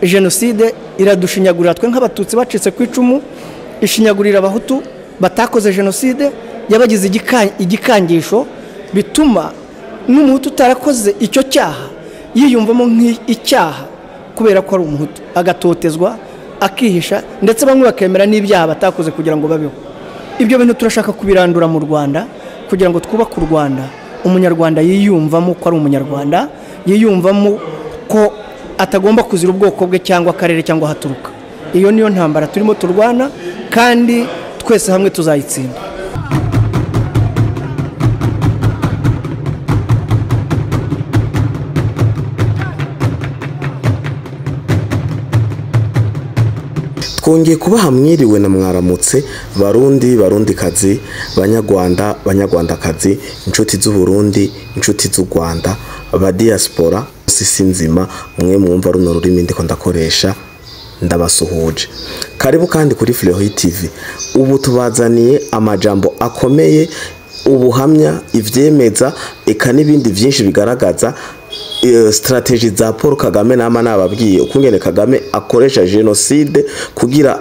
Jenoside iradushinyagurira twe nk'abatutsi bacitse ku icumu, ishinyagurira abahutu batakoze jenoside, yabagize igikangisho bituma n'umuhutu utarakoze icyo cyaha yiyumvamo nk'icyaha kubera ko ari umuhutu, agatotezwa, akihisha, ndetse bamwe bakemera n'ibyaha batakoze kugira ngo babeho. Ibyo bintu turashaka kubirandura mu Rwanda kugira ngo twubake u Rwanda umunyarwanda yiyumvamo ko ari umunyarwanda, yiyumvamo ko atagomba kuzira ubwoko bwe cyangwa akarere cyangwa haturuka. Iyo niyo ntambara turimo turwana, kandi twese hamwe tuzayitsinda. Twongeye kubaha mwiriwe na mwaramutse barundi barundikazi, banyarwanda banyarwandakazi, inshuti z'u Burundi, inshuti z'u Rwanda, aba diaspora sisi nzima mwe mwumva runo rurimi ndiko ndakoresha, ndabasuhuje. Karibu kandi kuri Fleury TV. Ubu tubazaniye amajambo akomeye, ubuhamya, ivyemeza eka n'ibindi vyinshi bigaragaza strategy za Paul Kagame. Nama nababwiye ukungene Kagame akoresha genocide kugira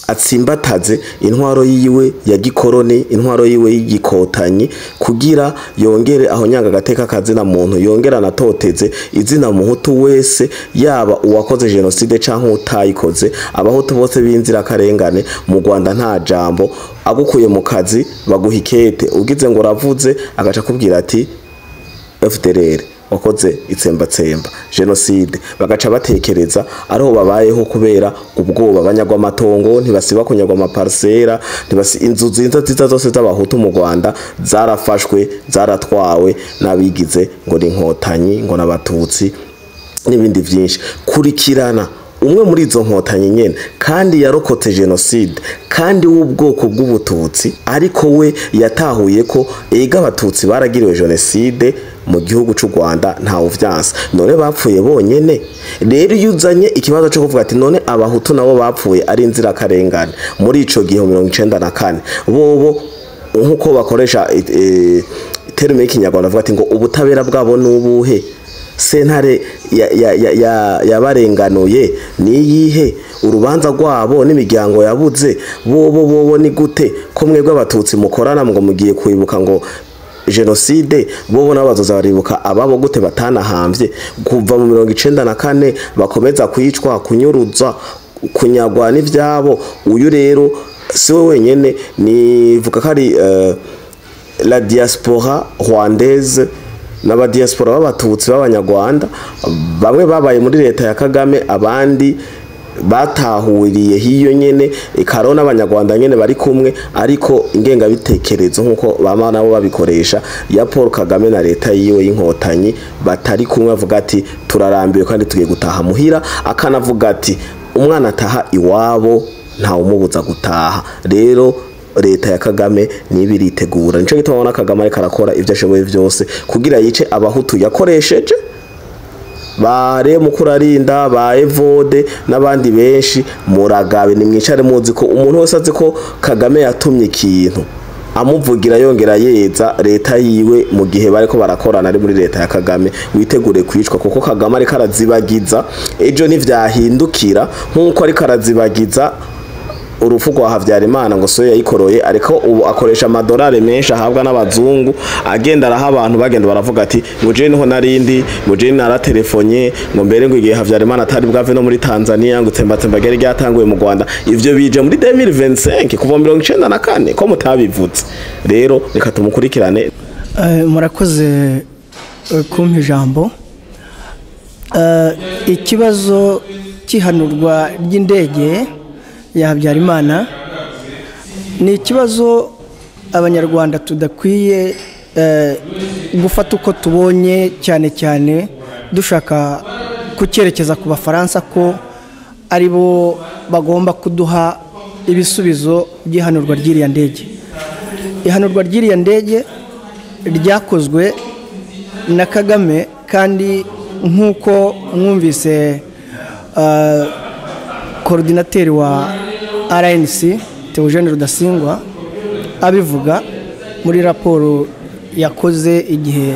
atsimbataze intwaro yiwe ya gikoroni, intwaro yiwe y'igikotanyi, kugira yongere aho nyanga gateka kazina muntu, yongera anatoteze izina muhutu wese, yaba uwakoze genocide canke utayikoze. Abahutu bose b'inzira karengane mu Rwanda nta jambo, agukuye mu kazi baguha ikete, ugize ngo uravuze agaca kubwira ati FDLR wakoze itsembatsemba genocide, bagaca batekereza ariho babayeho kubera ubwoba. Banyagwa amatongo, ntibasiba kunyagwa amaparsera, ntibasi inzu nziza zose z'abahutu mu Rwanda zarafashwe, zaratwawe n'abigize ngo ni inkotanyi ngo n'abatutsi n'ibindi vyinshi. Kurikirana umwe muri izo nkotanyi nyene kandi yarokotse genocide kandi w'ubwoko bw'ubututsi, ariko we yatahuye ko ega abatutsi baragiriwe genocide mu gihugu c'u Rwanda nta uvyansa, none bapfuye bonyene. Rero iyo uzanye ikibazo cyo kuvuga ati none abahutu nabo bapfuye ari inzira karengane muri ico gihe 94, bobo nkuko bakoresha terme y'ikinyarwanda bavuga ati ngo ubutabera bwabo nubuhe, sentare yabarenganuye niyihe, urubanza rwabo n'imiryango yabuze bobo bobo ni gute ko mwebwe abatutsi mukorana ngo mugiye kwibuka ngo genocide, bobo nabo bazoza baribuka ababo gute batanahamvye kuva mu 94 bakomeza kwicwa, kunyuruza, kunyagwa n'ivyabo. Uyu rero si we wenyene, nivuga ko ari la diaspora rwandaise n'aba diaspora b'abatutsi b'abanyarwanda, bamwe babaye muri leta ya Kagame, abandi batahuriye hiyo nyene ikaro n'abanyarwanda nyene bari kumwe, ariko ingengabitekerezo nkuko bama nabo babikoresha ya Paul Kagame na leta yiwe y'inkotanyi batari kumwe, avuga ati turarambiwe kandi tugiye gutaha muhira, akanavuga ati umwana ataha iwabo nta umubuza gutaha. Rero leta ya Kagame nibiritegura, nico gituma ubona Kagame ariko arakora ivyo ashoboye vyose kugira yice abahutu yakoresheje bare mukurarinda ba Evode n'abandi benshi. Muragabe nimwicare muzi ko umuntu wese azi ko Kagame yatumye ikintu amuvugira yongera yeza leta yiwe mu gihe bariko barakorana ari muri leta ya Kagame, witegure kwicwa, kuko Kagame ariko arazibagiza ejo ntivyahindukira nkuko ariko arazibagiza urupfu rwa Habyarimana ngo soya yayikoroye, ariko ubu akoresha amadolari menshi ahabwa n'abazungu, agenda araha abantu bagenda baravuga ati ngo je niho narindi, ngo je naratelefonye, ngo mbere ngo igihe Habyarimana atari bwave no muri Tanzania, ngo tsembatsemba ryari ryatanguye mu Rwanda. Ivyo bije muri 2025 kuva 94 ko mutabivutse. Rero reka tumukurikirane. Murakoze kumpa ijambo. Ikibazo cy'ihanurwa ry'indege ya Habyarimana ni ikibazo abanyarwanda tudakwiye gufata uko tubonye, cyane cyane dushaka kucyerekeza ku bafaransa ko ari bo bagomba kuduha ibisubizo by'ihanurwa ry'iriya ndege. Ihanurwa ry'iriya ndege ryakozwe na Kagame, kandi nk'uko mwumvise coordinateur wa RNC Theogene Rudasingwa abivuga muri raporo yakoze igihe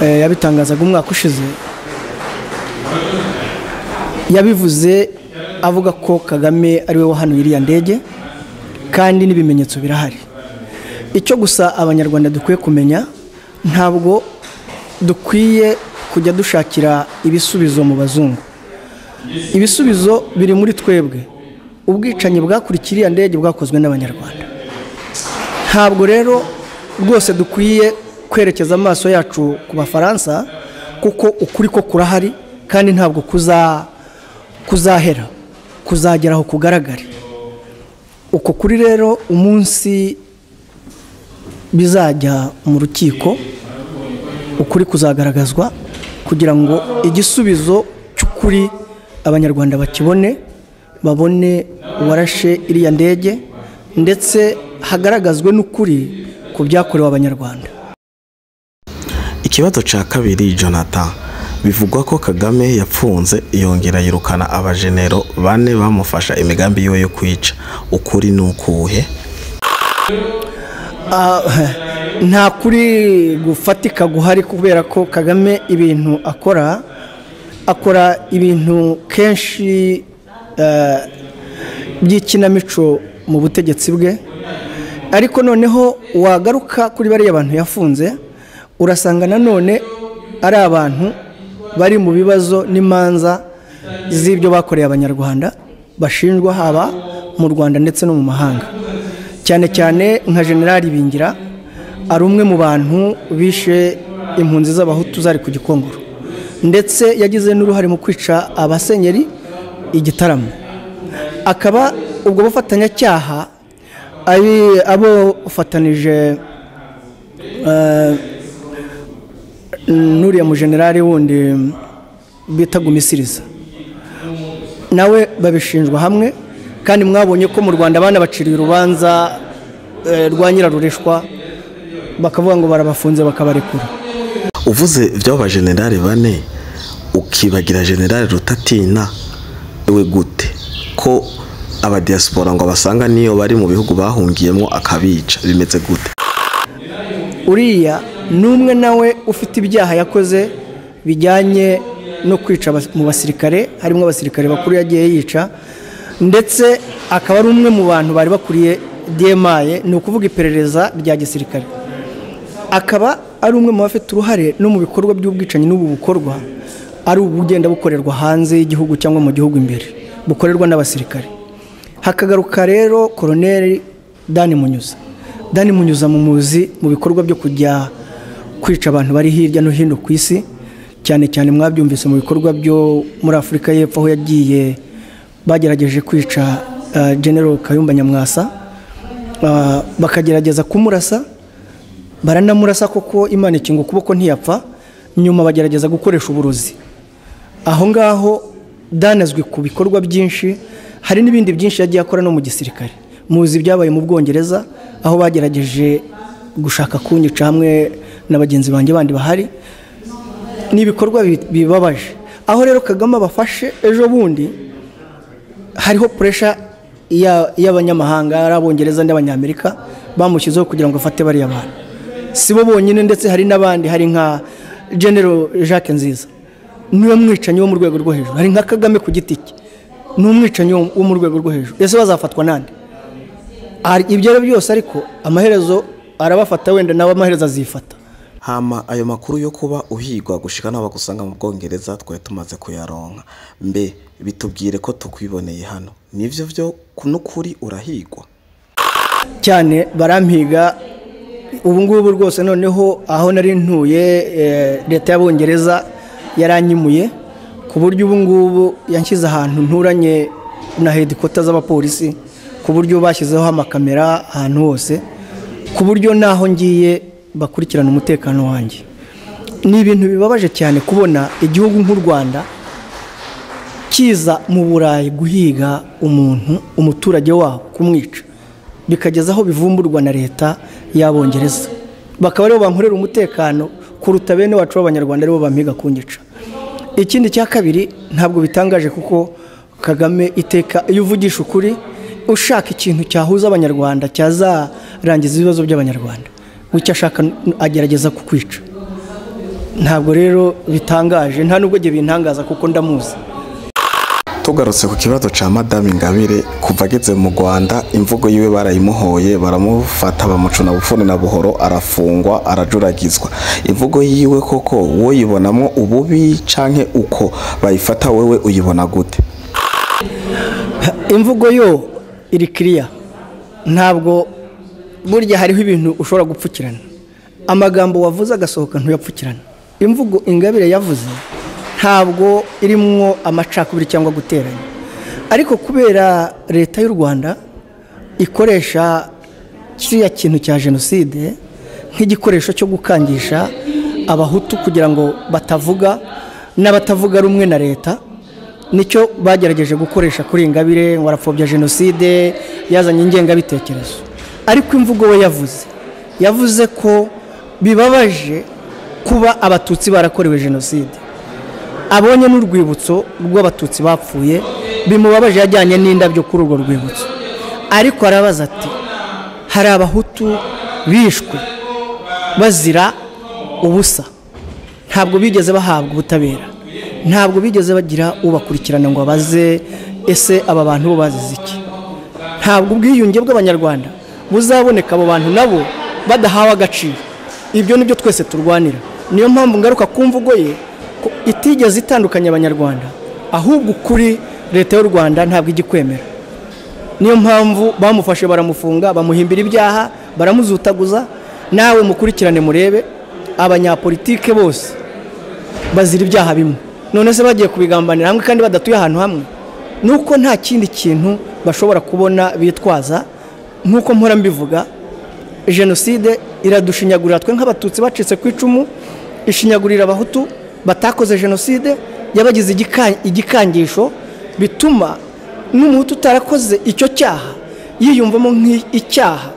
yabitangazaga umwaka ushize. Yabivuze avuga ko Kagame ariwe wahanuye iriya ndege, kandi n'ibimenyetso birahari. Icyo gusa Abanyarwanda dukwiye kumenya, ntabwo dukwiye kujya dushakira ibisubizo mu bazungu. Ibisubizo biri muri twebwe. Ubwicanyi bwakurikiye iriya ndege bwakozwe n'Abanyarwanda. Ntabwo rero rwose dukwiye kwerekeza amaso yacu ku Bafaransa, kuko ukuri ko kurahari kandi ntabwo kuzahera, kuzagera aho kugaragare. Uko kuri rero umunsi bizajya mu rukiko, ukuri kuzagaragazwa kugira ngo igisubizo cy'ukuri Abanyarwanda bakibone, babone uwarashe iriya ndege, ndetse hagaragazwe n'ukuri ku byakorewe Abanyarwanda. Ikibazo ca kabiri, Jonathan, bivugwa ko Kagame yapfunze yongera yirukana abajenero bane bamufasha imigambi yiwe yo kwica. Ukuri ni ukuhe? Nta kuri gufatika guhari, kubera ko Kagame ibintu akora, akora ibintu kenshi by'ikinamico mu butegetsi bwe. Ariko noneho wagaruka kuri bariya bantu yafunze, urasanga nanone ari abantu bari mu bibazo n'imanza z'ibyo bakoreye Abanyarwanda, bashinjwa haba mu Rwanda ndetse no mu mahanga. Cyane cyane nka General Bingira ari umwe mu bantu bishe impunzi z'Abahutu zari ku Gikongoro, ndetse yagize n'uruhare mu kwica abasenyeri igitaramo. Akaba ubwo bufatanyacyaha abo ufatanije n'uriya mu generali wundi bita Gumisiriza, nawe babishinjwa hamwe. Kandi mwabonye ko mu Rwanda abana baciriye urubanza rwa nyirarureshwa, bakavuga ngo barabafunze bakabarekura. Uvuze by'aba generali bane, ukibagira General Rutatina, we gute ko abadiaspora ngo basanga niyo bari mu bihugu bahungiyemo akabica, bimeze gute? Uriya numwe nawe ufite ibyaha yakoze bijyanye no kwica mu basirikare, harimo abasirikare bakuru yagiye yica, ndetse akaba ari umwe mu bantu bari bakuriye DMI, ni ukuvuga iperereza rya gisirikare. Akaba ari umwe mu bafite uruhare no mu bikorwa by'ubwicanyi n'ubu bukorwa ari ubugenda bukorerwa hanze y'igihugu cyangwa mu gihugu imbere, bukorerwa n'abasirikare. Hakagaruka rero Colonel Dani Munyuza. Dani Munyuza mumuzi mu bikorwa byo kujya kwica abantu bari hirya no hino ku isi, cyane cyane mwabyumvise mu bikorwa byo muri Afurika y'Epfo, aho yagiye bagerageje kwica General Kayumba Nyamwasa, bakagerageza kumurasa, baranamurasa koko Imana ikinga ukuboko ntiyapfa, nyuma bagerageza gukoresha uburozi. Aho ngaho danazwi ku bikorwa byinshi, hari n'ibindi byinshi yagiye akora no mu gisirikare. Muzi byabaye mu Bwongereza, aho bagerageje gushaka kunyica hamwe na bagenzi banjye bandi bahari. Ni ibikorwa bibabaje. Aho rero Kagame abafashe ejo bundi, hariho pressure y'abanyamahanga, ari Abongereza n'Abanyamerika bamushyizeho kugira ngo afate bariya bantu. Si bo bonyine, ndetse hari n'abandi, hari nka General Jacques Nziza, niwe mwicanyi wo mu rwego rwo hejuru, hari nka Kagame ku giti cye, ni umwicanyi wo mu rwego rwo hejuru. Ese bazafatwa nande? Ibyo rero byose ariko amaherezo arabafata, wenda nawe amaherezo azifata. Hama ayo makuru yo kuba uhigwa gushika n'abo bagusanga mu Bwongereza twari tumaze kuyaronka, mbe bitubwire ko tukwiboneye hano, nivyo vyo n'ukuri urahigwa? Cyane barampiga ubu ngubu rwose. Noneho aho nari ntuye, leta y'Abongereza yaranyimuye, ku buryo ubu ngubu yanshyize ahantu nturanye na headquarters z'abapolisi, ku buryo bashyizeho amakamera ahantu hose, ku buryo naho ngiye bakurikirana umutekano wanjye. Ni ibintu bibabaje cyane kubona igihugu nk'u Rwanda kiza mu Burayi guhiga umuntu, umuturage wabo, kumwica, bikageza aho bivumburwa na leta y'Abongereza, bakaba aribo bankorera umutekano kuruta bene wacu b'Abanyarwanda aribo bampiga kunyica. Ikindi cya kabiri, ntabwo bitangaje kuko Kagame iteka iyo uvugisha ukuri, ushaka ikintu cyahuza Abanyarwanda, cyazarangiza ibibazo by'Abanyarwanda, wicyo ashaka agerageza kukwica. Ntabwo rero bitangaje, nta nubwo njye bintangaza kuko ndamuzi. Tugarutse ku kibazo ca Madame Ingabire, kuva ageze mu Rwanda imvugo yiwe barayimuhoye, baramufata bamucuna bufuni na buhoro, arafungwa, arajuragizwa. Imvugo yiwe koko woyibonamwo ububi canke uko bayifata wewe uyibona gute? Imvugo yo iri kiriya, ntabwo burya hariho ibintu ushobora gupfukirana, amagambo wavuze agasohoka ntuyapfukirana. Imvugo Ingabire yavuze ntabwo irimwo amacakubiri cyangwa guteranya, ariko kubera leta y'u Rwanda ikoresha kiriya kintu cya jenoside nk'igikoresho cyo gukangisha abahutu kugira ngo batavuga n'abatavuga rumwe na leta, nicyo bagerageje gukoresha kuri Ingabire ngo arapfobya jenoside, yazanye ingengabitekerezo. Ariko imvugo we yavuze ko bibabaje kuba abatutsi barakorewe jenoside, abonye n'urwibutso rw'abatutsi bapfuye bimubabaje, yajyanye n'indabyo kuri urwo rwibutso. Ariko arabaza ati hari abahutu bishwe bazira ubusa, ntabwo bigeze bahabwa ubutabera, ntabwo bigeze bagira ubakurikirana ngo abaze ese aba bantu bo bazize iki. Ntabwo ubwiyunge bw'abanyarwanda buzaboneka abo bantu nabo badahawe agaciro. Ibyo nibyo twese turwanira. Niyo mpamvu ngaruka ku mvugo ye ko itigeze itandukanya abanyarwanda, ahubwo kuri leta y'u Rwanda ntabwo igikwemera. Niyo mpamvu bamufashe baramufunga, bamuhimbira ibyaha, baramuzutaguza. Nawe mukurikirane murebe abanyapolitike bose bazira ibyaha bimwe, none se bagiye kubigambanira hamwe kandi badatuye ahantu hamwe? Nuko nta kindi kintu bashobora kubona bitwaza. Nkuko mpora mbivuga, jenoside iradushinyagurira twe nk'abatutsi bacitse ku icumu, ishinyagurira abahutu batakoze jenoside, yabagize igikangisho, bituma n'umuhutu utarakoze icyo cyaha yiyumvamo nk'icyaha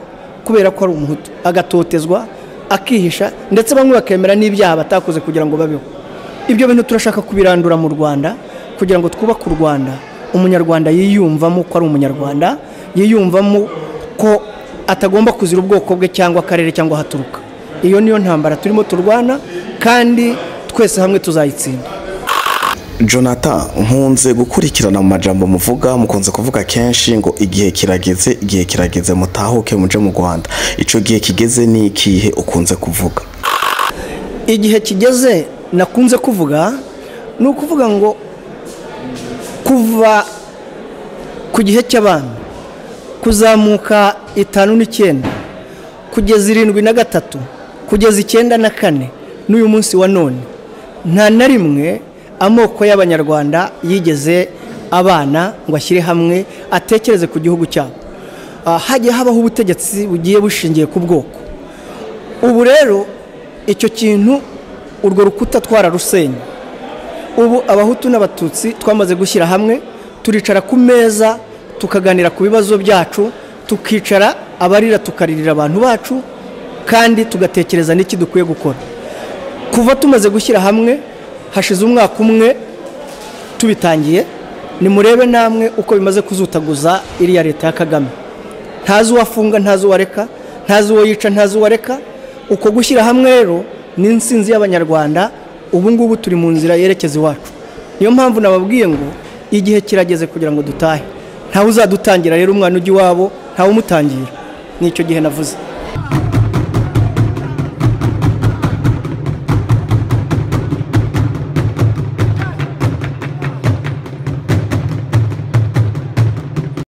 kubera ko ari umuhutu, agatotezwa, akihisha, ndetse bamwe bakemera n'ibyaha batakoze kugira ngo babeho. Ibyo bintu turashaka kubirandura mu Rwanda kugira ngo twubake u Rwanda umunyarwanda yiyumvamo ko ari umunyarwanda, yiyumvamo ko atagomba kuzira ubwoko bwe cyangwa akarere cyangwa haturuka. Iyo niyo ntambara turimo turwana, kandi twese hamwe tuzayitsinda. Jonathan, nkunze gukurikirana mu majambo muvuga, mukunze kuvuga kenshi ngo igihe kirageze, igihe kirageze mutahuke muje mu Rwanda. Ico gihe kigeze ni ikihe ukunze kuvuga? Igihe kigeze nakunze kuvuga ni ukuvuga ngo kuva ku gihe cy'abami kuzamuka 59 kugeza 73 kugeza 94 n'uyu munsi wa none, nta na rimwe amoko y'abanyarwanda yigeze abana ngo ashyire hamwe atekereze ku gihugu cyabo. Hagiye habaho ubutegetsi bugiye bushingiye ku bwoko. Ubu rero icyo kintu urwo rukuta twararusenye. Ubu abahutu n'abatutsi twamaze gushyira hamwe, turicara ku meza tukaganira ku bibazo byacu, tukicara abarira tukaririra abantu bacu, kandi tugatekereza n'iki dukwiye gukora. Kuva tumaze gushyira hamwe hashize umwaka umwe tubitangiye, nimurebe namwe uko bimaze kuzutaguza iriya leta ya Kagame. Ntazi uwafunga, ntazi uwareka, ntazi uwo yica, ntazi uwareka. Uko gushyira hamwe rero ni insinzi y'abanyarwanda. Ubu ngubu turi mu nzira yerekeza iwacu. Niyo mpamvu nababwiye ngo igihe kirageze kugira ngo dutahe. Ntawe uzadutangira rero, umwana ujya iwabo ntawe umutangira. Nicyo gihe navuze.